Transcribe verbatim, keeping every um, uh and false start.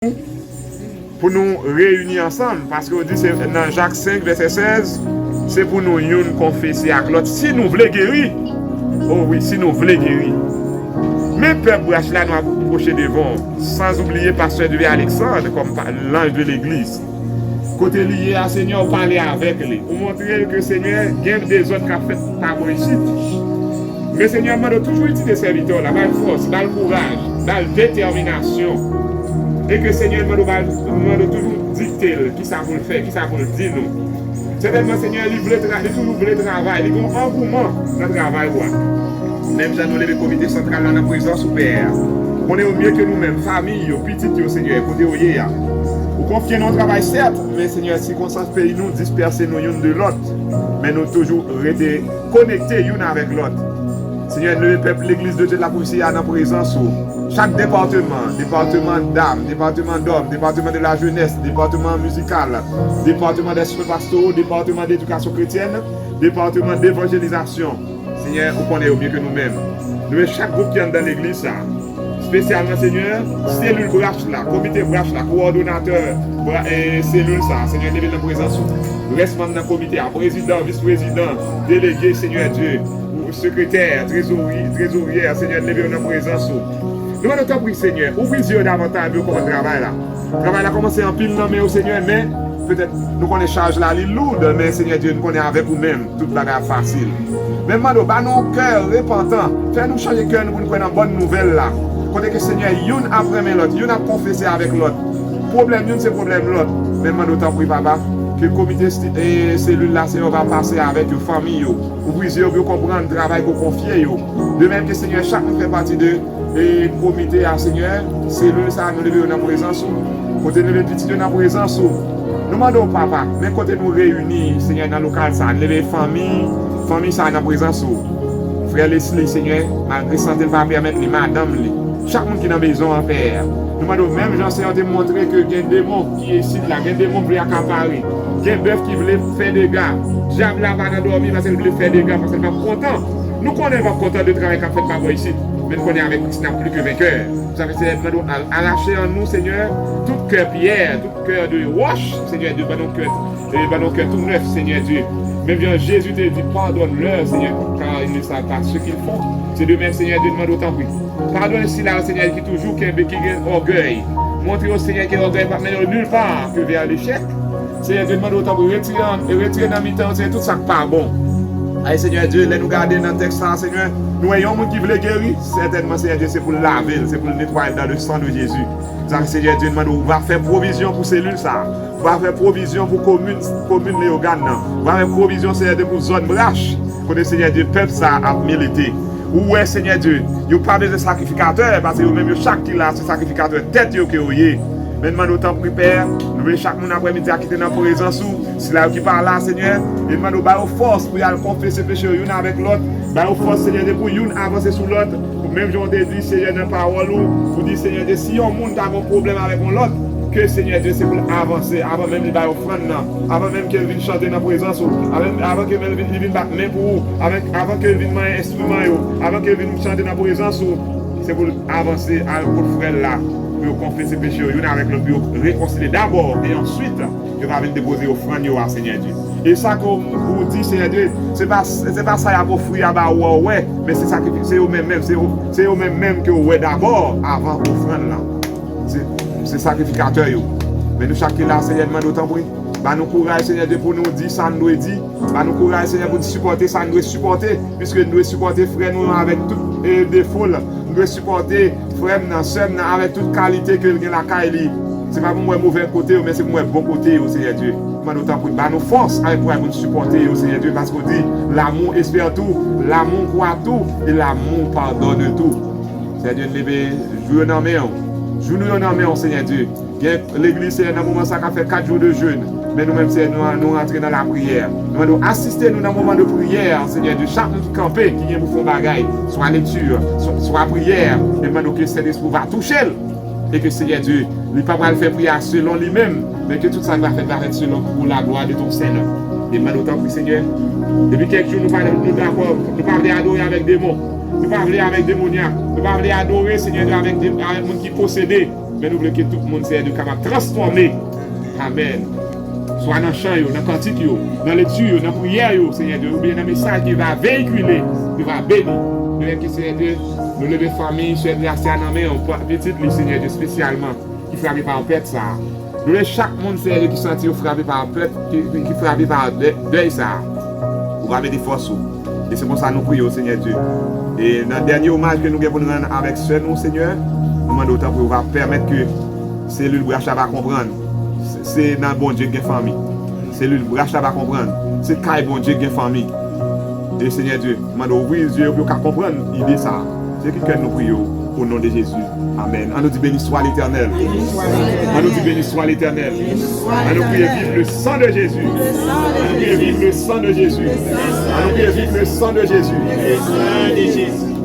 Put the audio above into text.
pou nou reyini ansanm, paske w di se nan Jak senk vèsè sèz, se pou nou youn konfese ak lòt si nou vle geri. O wi, si nou vle geri. Men pèp Brach la, nou ap pwoche devan w, san oubliye pastè Duve Alexandre kòm pa- lanj de legliz. Kote li ye a, Senyè, ou pale avèk li. Ou montre l ke, Senyè, gen dezòd k ap fèt pa bò isit. Men, Senyè, m mande w toujou itilize sèvitè w la, ba l fòs, ba l kouraj, ba l detèminasyon. E ke, Senyè, m mande w ba l, m mande w toujou dikte l kisa pou l fè, kisa pou l di nou. Sètènman, Senyè, li vle tra- li toujou vle travay, li gen yon angouman nan travay ou a. Menm jan nou leve komite santral la nan prezans ou, Pè. Ou konnen yo mye ke nou menm, fanmi yo, pitit yo, Senyè, kote yo ye a. Ou konfye nou yon travay, sèt, men, Senyè, sikonstans peyi nou dispèse nou youn de lòt, men nou toujou rete konekte youn avèk lòt. Senyè, nou leve pèp Legliz de Dye de la Pwofesi a nan prezans ou. Chak depatman, depatman dam, depatman dòm, depatman de la jenès, depatman mizikal, depatman dè swen pastoro, depatman de edikasyon kretyèn, depatman devanjelizasyon. Senyè, ou konnen yo mye ke nou menm. Nou leve chak gwoup ki anndan legliz sa a. Espesyalman, Senyè, selil Brach la, komite Brach la, kowòdonatè bra- e selil sa a, Senyè, leve nan prezans ou. Rès manm nan komite a, prezidan, vis prezidan, delege, Senyè Dye, ou sekretè, trezori- trezoryè, Senyè, leve yo nan prezans ou. Nou mande w tanpri, Senyè, ouvri zye yo davantaj pou yo konprann travay la. Travay la kòmanse anpil nan men yo, Senyè, men petèt nou konnen chaj la li loud, men Senyè Dye, nou konnen avèk ou menm, tout bagay ap fasil. Men m mande w, ba nou yon kè repantan, fè nou chanje kè nou pou nou kwè nan bòn nouvèl la. Kote ke Senyè, youn ap renmen lòt, youn ap konfese avèk lòt. Pwoblèm youn se pwoblèm lòt. Men m mande w tanpri, Papa, ke komite sti- e selil la, Senyè, w va pase avèk yo, fanmi yo. Ouvri zye yo pou yo konprann travay ke w konfye yo. De menm ke, Senyè, chak moun ki fè pati de e komite a, Senyè, selil sa a, nou leve yo nan prezans ou. Kote nou leve pitit yo nan prezans ou. Nou mande w, Papa, men kote nou reyini, Senyè, nan lokal sa a, nou leve fanmi, fanmi sa a nan prezans ou. Frè Leslie, Senyè, malgre sante l pa pèmèt li, madanm li, chak moun ki nan mezon an, Pè, nou mande w, menm jan Senyè te montre ke gen demon ki isit la, gen demon vle akapare, gen bèf ki vle fè dega, dyab la pa nan dòmi paske l vle fè dega, paske l p ap kontan. Nou konnen l p ap kontan de travay k ap fèt pa bò isit, men nou konnen avèk Kris n ap pli ke venkè. Sa fè, Senyè, nou mande w al- arache an nou, Senyè, tout kè pyè, tout kè de wòch, Senyè Dye, ban nou kè, e ban nou kè tou nèf, Senyè Dye. Menm jan Jezi te di, pardonne-leur, Senyè, car ils ne savent pas ce qu'ils font. Se de menm, Senyè Dye, nou mande w tanpri. Padone sila yo, Senyè, ki toujou kenbe, ki gen ògèy. Montre yo, Senyè, ke ògèy p ap mennen yo nil pa ke vè lechèk. Senyè Dye, nou mande w tanpri, retire, retire nan mitan yo, Senyè, tout sa k pa bon. Ay, Senyè Dye, lè nou gade nan tèks sa a, Senyè, nou wè yon moun ki vle geri, sètènman, Senyè Dye, se pou l lave l, se pou l netwaye l dans le sang de Jésus. Sa, Senyè Dye, nou mande w, ou va fè pwovizyon pou selil sa a. Ou va fè pwovizyon pou komin, komin Leyogàn nan. Ou va fè pwovizyon, Senyè Dye, pou zòn Brach, kote, Senyè Dye, pèp sa a ap milite. Ou wè, Senyè Dye, yo pa bezwen sakrifikatè, paske yo menm yo chak ki la, se sakrifikatè tèt yo ke yo ye. Men n mande w tanpri, Pè, nou vle chak moun aprèmidi a ki te nan prezans ou, sila yo ki pa la, Senyè, e n mande w ba yo fòs pou y al konfese peche yo youn avèk lòt, ba yo fòs, Senyè Dye, pou youn avanse sou lòt, ou menm jan w te di, Senyè, nan pawòl ou, ou di, Senyè Dye, si yon moun ta gen yon pwoblèm avèk yon lòt, ke, Senyè Dye, se pou l avanse, avan menm li bay ofrann nan, avan menm ke l vin chante nan prezans ou, avan, avan ke menm li vin, li vin bat men pou ou, avan, avan ke l vin manyen enstriman yo, avan ke l vin chante nan prezans ou, se pou l avanse al kot frè l la, pou yo konfese peche yo youn avèk lòt, pou yo rekonsilye dabò, e answit, yo va vin depoze ofrann yo a Senyè Dye. E sa ke w, ou di, Senyè Dye, se pa, se pa sa y ap ofri a ba ou a ou wè, men se sakrifis, se yo menm menm, se yo, se yo menm menm ke w wè dabò avan ofrann lan. Se, se sakrifikatè yo. Men nou chak ki la, Senyè, n mande w tanpri, ba nou kouraj, Senyè Dye, pou nou di sa n dwe di. Ba nou kouraj, Senyè, pou n sipòte sa n dwe sipòte, piske n dwe sipòte frè nou yo avèk tout, e, defo l. M dwe sipòte frè m nan, sè m nan, avèk tout kalite ke l gen lakay li. Se pa pou m wè move kote yo, men se pou m wè bon kote yo, Senyè Dye. M mande w tanpri, ba nou fòs avèk kouraj pou n sipòte yo, Senyè Dye, paske w di, l'amour espère tout, l'amour croit tout, et l'amour pardonne tout. Senyè Dye, n leve jou yo nan men w. Jou nou yo nan men w, Senyè Dye. Gen legliz, Senyè, nan moman sa k ap fè kat jou de jèn. Men nou menm, Senyè, nou, nou rantre nan lapriyè. Nou mande w asiste nou nan moman de priyè, Senyè Dye. Chak moun ki kanpe, ki gen pou fè yon bagay, swa lekti, swa, swa priyè, e mande w ke Sentespri w va touche l. E ke, Senyè Dye, li pa pral fè priyè a selon li menm, men ke tout sa k va fèt va fèt selon pour la gloire de ton Saint-Nom. E mande w tanpri, Senyè. Depi kèk jou, nou pa, nou dakò, nou pa vle adore avèk demon. Nou pa vle avèk demonyak. Nou pa vle adore, Senyè Dye, avèk de, avèk moun ki posede. Men nou vle ke tout moun, Senyè Dye, kapab transfòme. Amèn. Swa nan chan yo, nan kantik yo, nan lekti yo, nan priyè yo, Senyè Dye, oubyen nan mesaj ki va veyikile, ki va beni. Nou menm ki, Senyè Dye, nou leve fanmi sè Gracia nan men w, pitit li, Senyè Dye, espesyalman, ki frape pa pèt sa a. Nou leve chak moun, Senyè Dye, ki santi yo frape pa pèt, ki, ki, ki frape pa dè- dèy sa a. Ou va mete fòs ou. E se konsa nou priye w, Senyè Dye. E nan dènye omaj ke nou gen pou n rann avèk sè nou, Senyè, nou mande w tanpri, ou va pèmèt ke selil branch la va konprann. Se, se nan Bondye gen fanmi. Selil branch la va konprann. Se kay Bondye gen fanmi. E Senyè Dye, mande w ouvri zye yo pou yo ka konprann ide sa a. Se ki kè nou priye w, o non de Jezi. Amèn. An nou di, béni soit l'Éternel. An nou di, béni soit l'Éternel. An nou priye, vive le sang de Jésus. An nou priye, vive le sang de Jésus. An nou priye, vive le sang de Jésus.